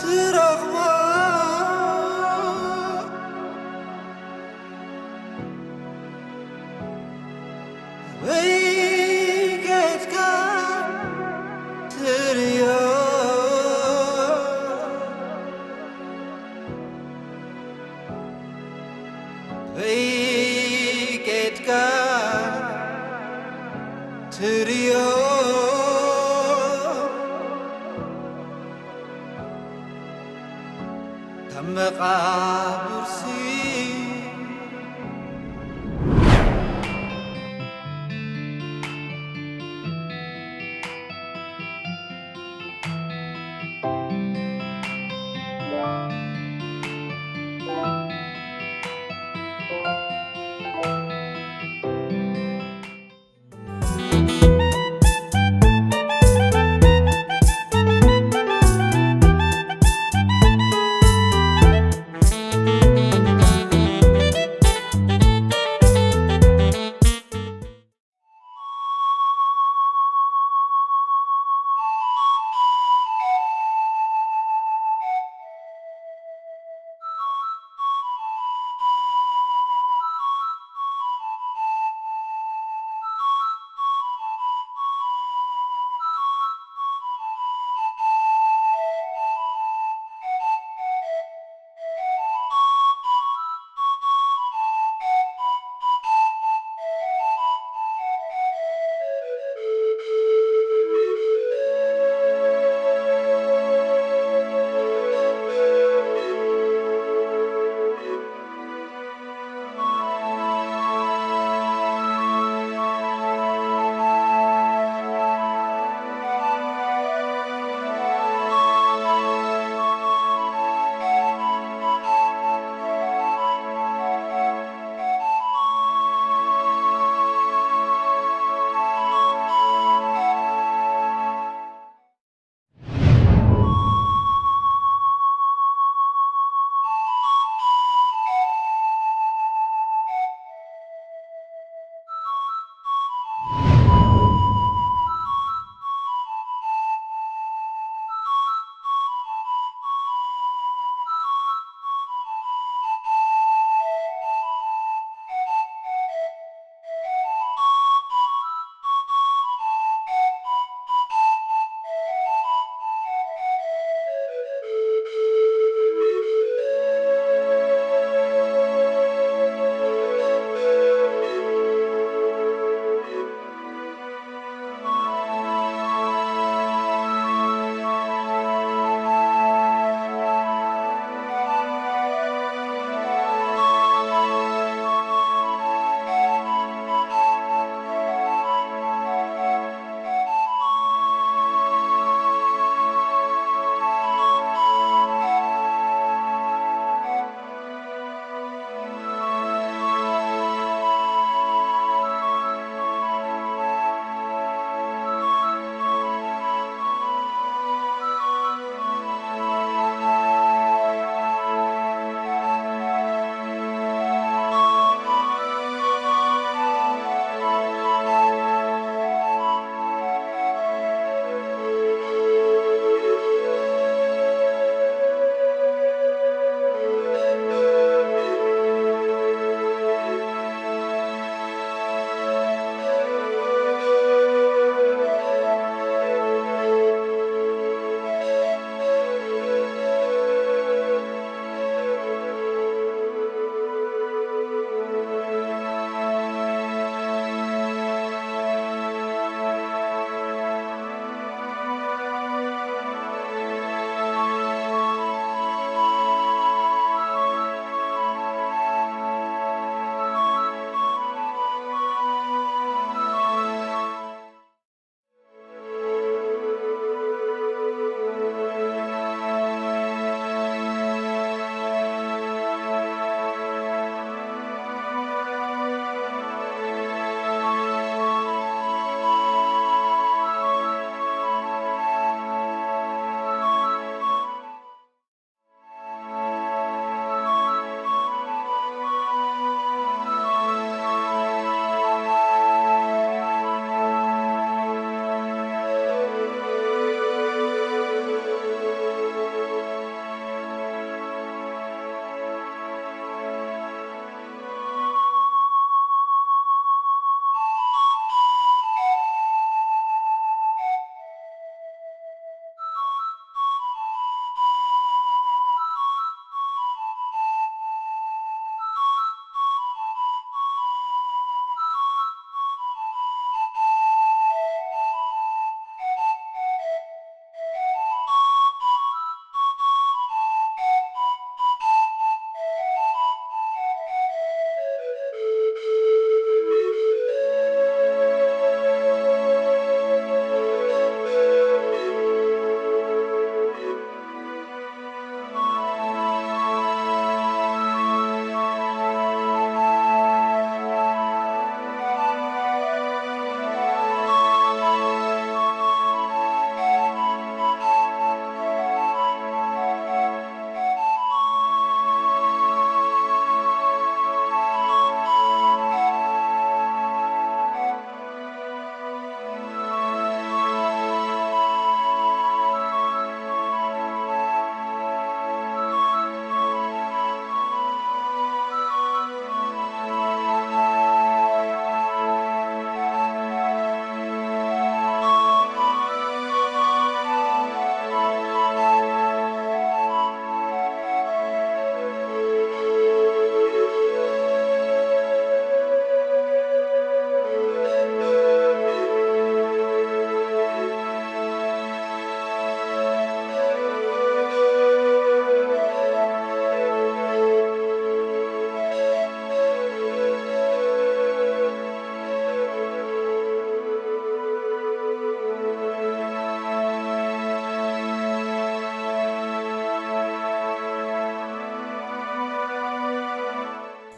ትረኽቦ ወይ ከድካ ትርእዮ ወይ ከድካ ትርእዮ ካብ መቓብርሲ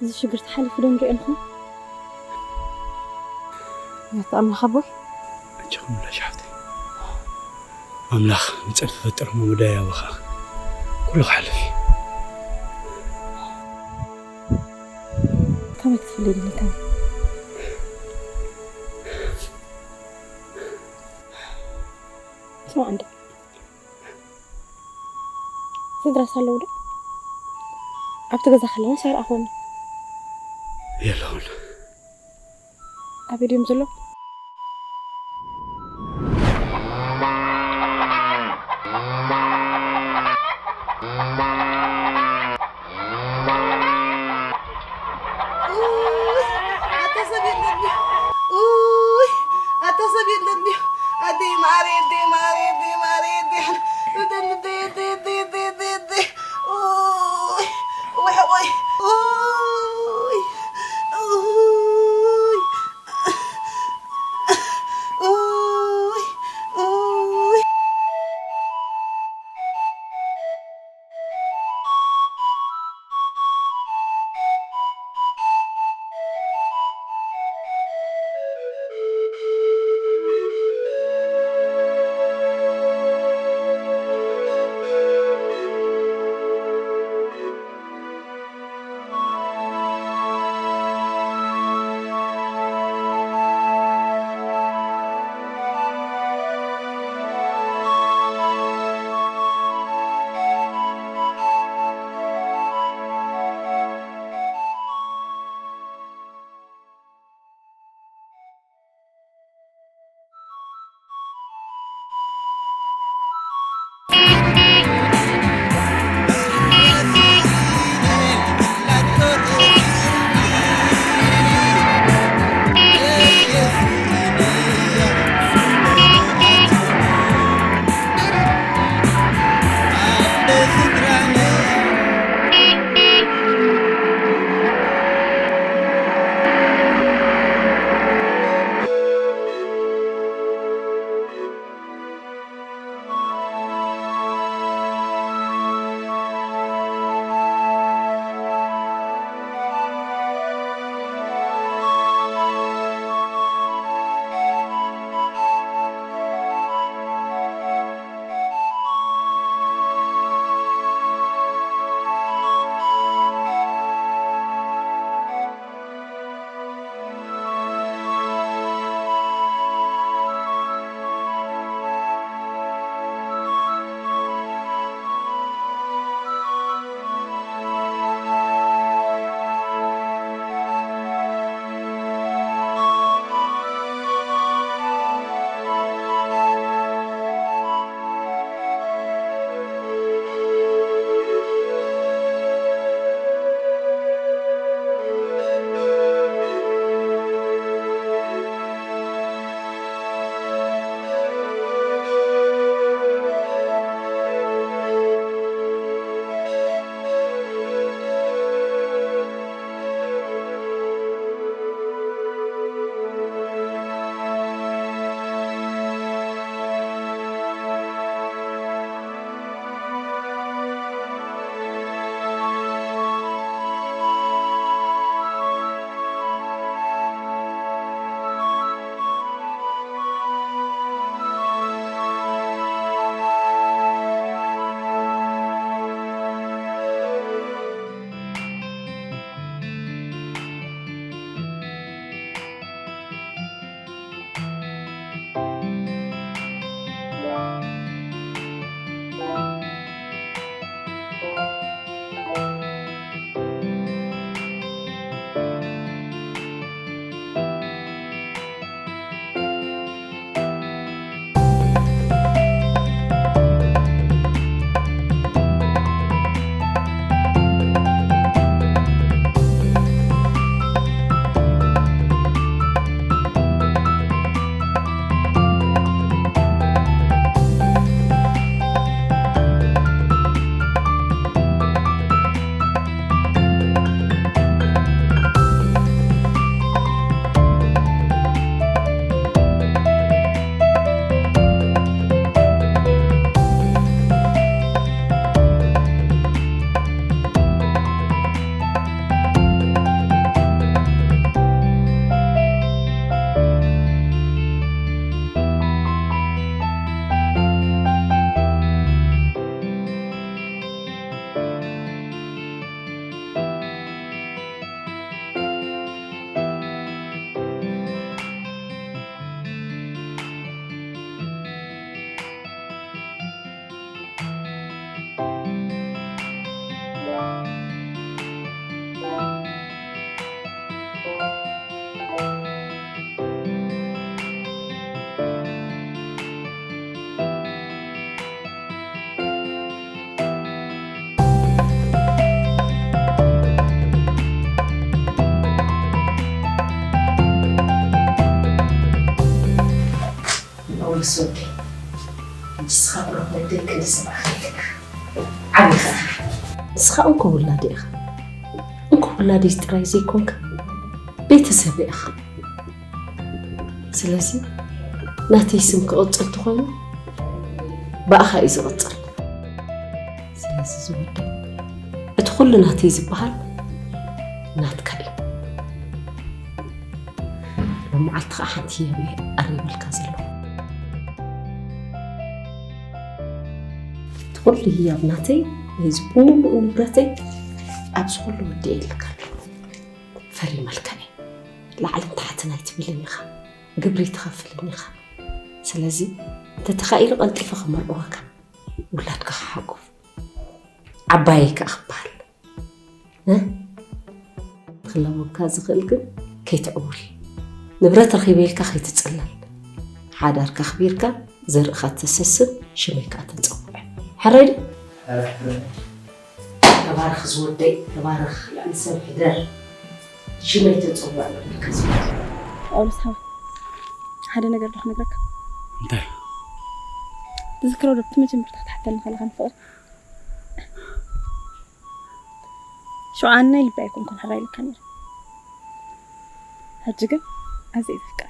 እዚ ሽግር ተሓሊፉ ዶ ንሪኦ ንኾን? ያታ ኣምላኽ ኣቦይ። ኣጆኺ ምላሽ ሓፍተይ። ኣምላኽ ንጸድፊ ፈጠርሞ መዳይ ኣበኻ። ኩሉ ክሓልፍ እዩ። ከመይ ክትፍልይ ድሊካ? ስማዕ እንዶ። ስድራስ ኣለዉ ዶ? ኣብቲ ገዛ ከለና ሳይር ኣኾኑ። የለውን። ኣበይ ድዮም ዘለዉ? ኡይ፣ ኣታ ሰብ የለን ድዩ? ኡይ፣ ኣታ ሰብ የለን ድዩ? ኣደይ ማረይ፣ ኣደይ ማረይ፣ ኣደይ ማረይ፣ ኣደይ ሓን-፣ ኣደይ፣ ኣደይ፣ ኣደይ። ኡይ፣ ወይ፣ ወይ፣ ኡይ፣ ኡይ፣ ኡይ፣ ኡይ። ዓብኻ ንስኻ እንኮ ውላደ ኢኻ። እንኮ ውላደ ጥራይ ዘይኮንካ ቤተሰብ ኢኻ። ስለዚ ናተይ ስም ክቕጽል ተኾይኑ ብኣኻ እዩ ዝቕጽል። ስለዚ ዝወደይ እቲ ኩሉ ናተይ ዝበሃል ናትካ እዩ። ሎም መዓልቲ ከዓ ሓንቲ ህያብ እየ ኣሪበልካ ዘለኹ። እቲ ኩሉ ህያብ ናተይ ናይዚ ብምሉኡ ንብረተይ ኣብዚ ኩሉ ወዲኤልካ ኣለኹ። ፈሪመልካ እየ። ላዕልን ታሕትን ኣይትብልን ኢኻ። ግብሪ ኣይትኸፍልን ኢኻ። ስለዚ እንተተኻኢሉ ቀልጢፈ ክመርዕወካ፣ ውላድካ ክሓቁፍ፣ ዓባየይ ከዓ ክበሃል። እ? ክለወካ ዝኽእል ግን ከይትዕውል፣ ንብረት ረኺበ ኢልካ ከይትጽለል፣ ሓዳርካ ኣኽቢርካ ዘርእኻ ተሰስን ሽመይ ከዓ ተጸውዕ። ሕራይ ድዩ? ተባረኽ ዝወደይ፣ ተባረኽ። ልዕሊ ሰብ ሕደር፣ ሽመይ ተጸውዕ። ልዕሊ ከዚ ጳውሎስ ሓወይ፣ ሓደ ነገር ዶ ክነግረካ? እንታይ? ትዝክሮ ዶ ኣብቲ መጀመርታ ክትሓተኒ ከለኻ ንፍቕሪ? ሽውዓነይ ልቢ ኣይኮንኩን ሕራይ ኢልካ ነይረ። ሕጂ ግን ኣዝየ ዘፍቅረካ።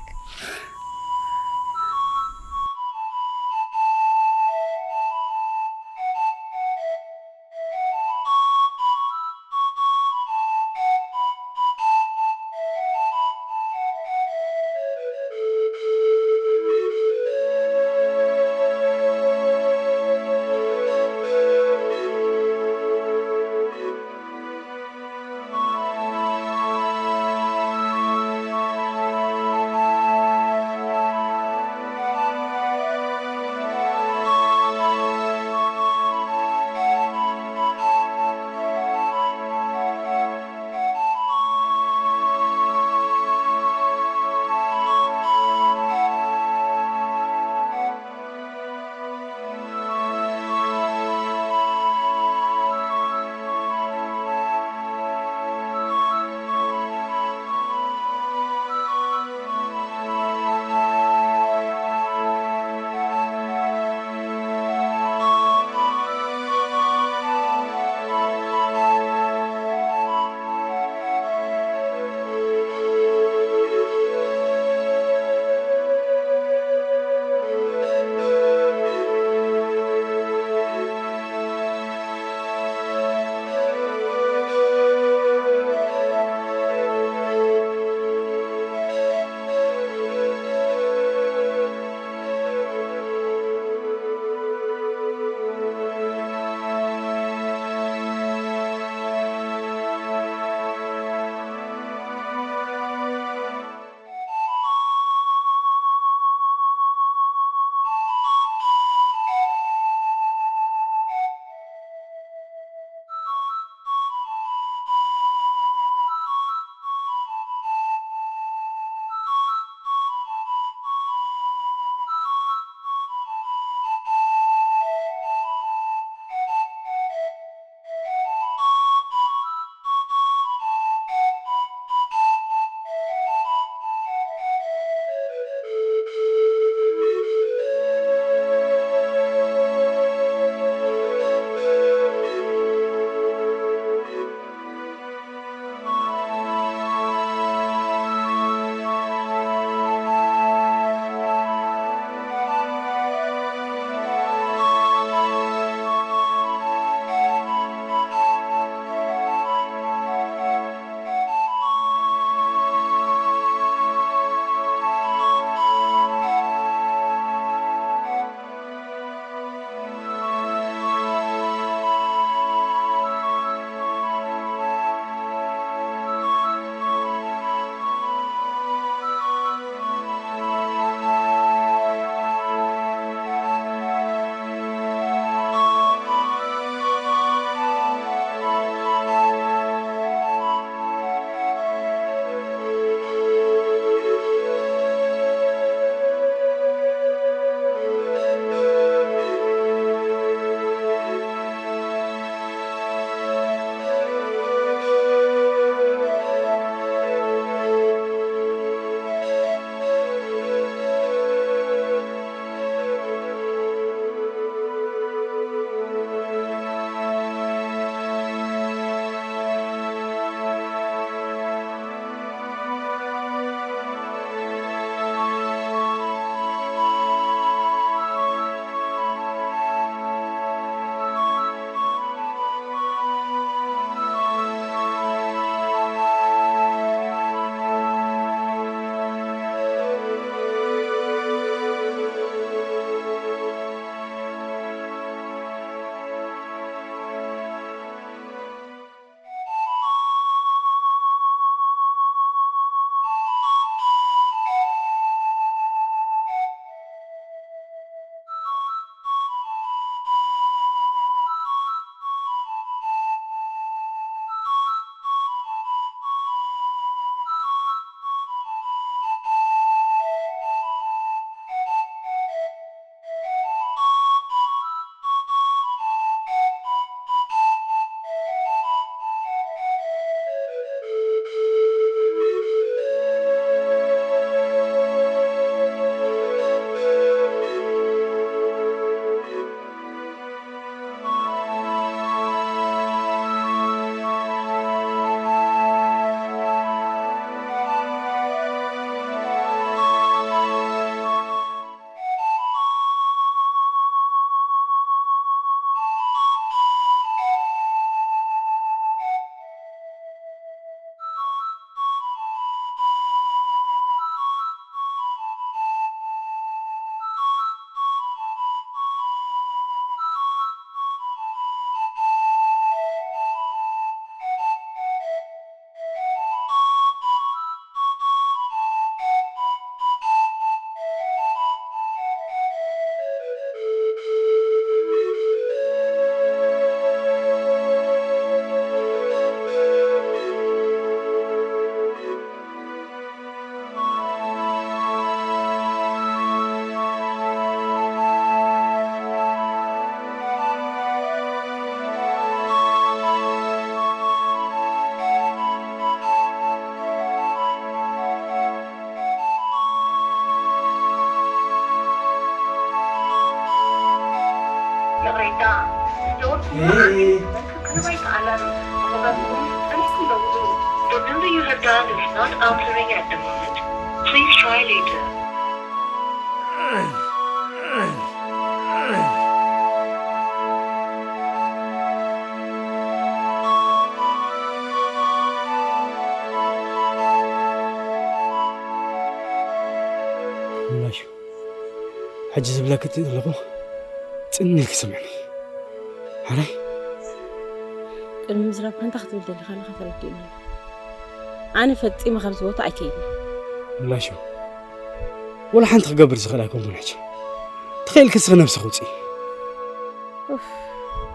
Your call has been sent to the right alarm. The number you have dialed is not answering at the moment. Please try later. ምላሽ ሕጂ ዝብለኪ ዘለኹ ጽን ኢልኪ ስምዕኒ። ሓራይ? ቅድሚ ምዝራብካ እንታይ ክትብል ደሊኻ ኣለኻ ተረዲእኒ። ኣነ ፈጺመ ካብዚ ቦታ ኣይከይድን። ምላሽ ወላ ሓንቲ ክገብር ዝኽእል ኣይኮንኩን ሕጂ። ተኸኢልኪ እስኺ ነብስኺ ውጽኢ። ኡፍ፣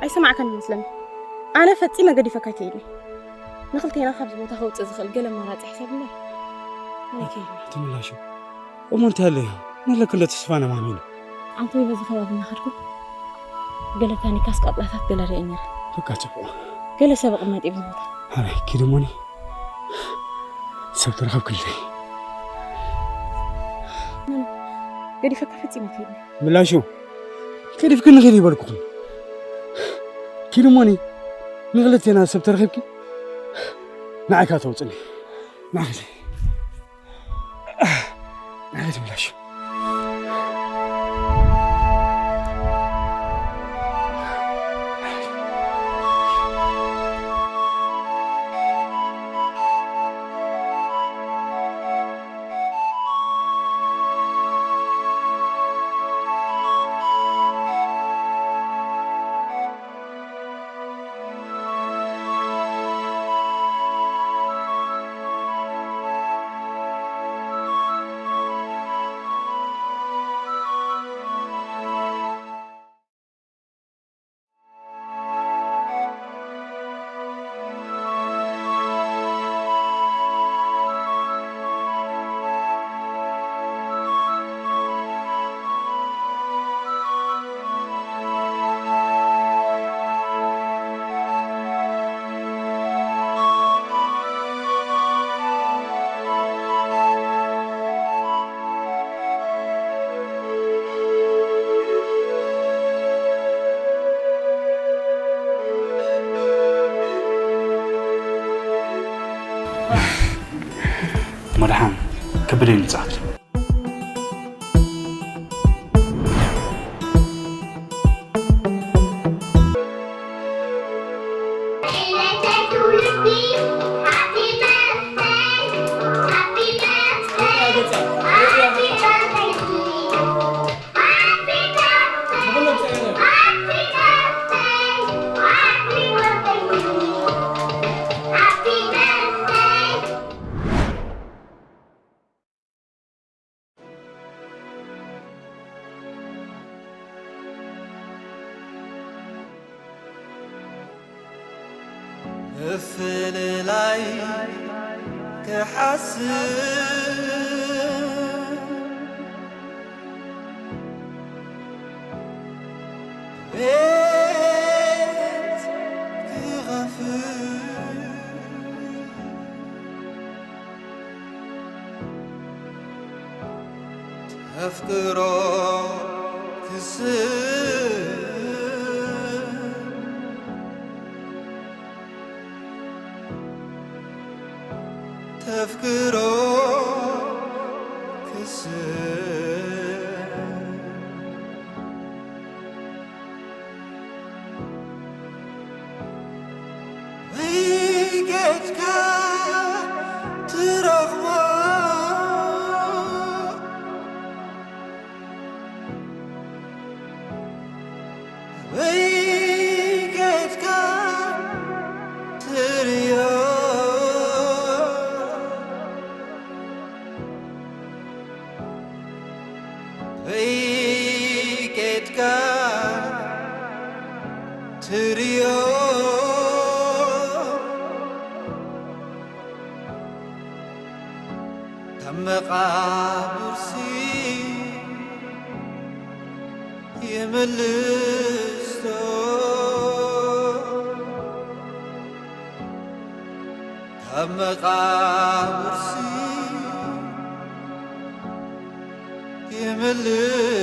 ኣይሰማዕካን ይመስለኒ። ኣነ ፈጺመ ገዲፈካ ኣይከይድን። ንኽልቴና ካብዚ ቦታ ከውጽእ ዝኽእል ገለ ኣማራጺ ሕሰብ እምበር። ኣነ ኣይከይድን። እቲ ምላሽ እሞ እንታይ ኣሎ እዩ? ነለክሎ ተስፋ ነማሚኑ። ኣንተ ወይ በዚ ከባቢ እናኸድኩ ገለ ታኒካስ ቃጽላታት ገለ ርእየ ነይረ። በቃ ጽቡቕ። ገለ ሰብ እቕመጥ እዩ ብቦታ። ኣበይ ኪድ እሞኒ? ሰብ ተረኸብክለይ። ገዲፈካ ፈጺመ ከይድኒ። ምላሹ ገዲፍክኒ ኺድ ይበልኩኹም። ኪድ እሞኒ ንኽልቴና ሰብ ተረኺብኪ ንዓይ ካተውጽኒ። ንዓይ ኺድ። ንዓይ ኺድ ምላሹ። መድሓን ከበደኒ ጻዕት። ምፍልላይ ክሓስብ ቤት ክኸፍት ኣፍቅሮ ክስብ ተፍቅሮ ክስብ ወይ ጌድካ ትረኽቦ ወይ ጌድካ ትርእዮ ወይ ጌድካ ትርእዮ ካብ መቓብርሲ ይምልስቶ ካብ መቓብርሲ ይምልስ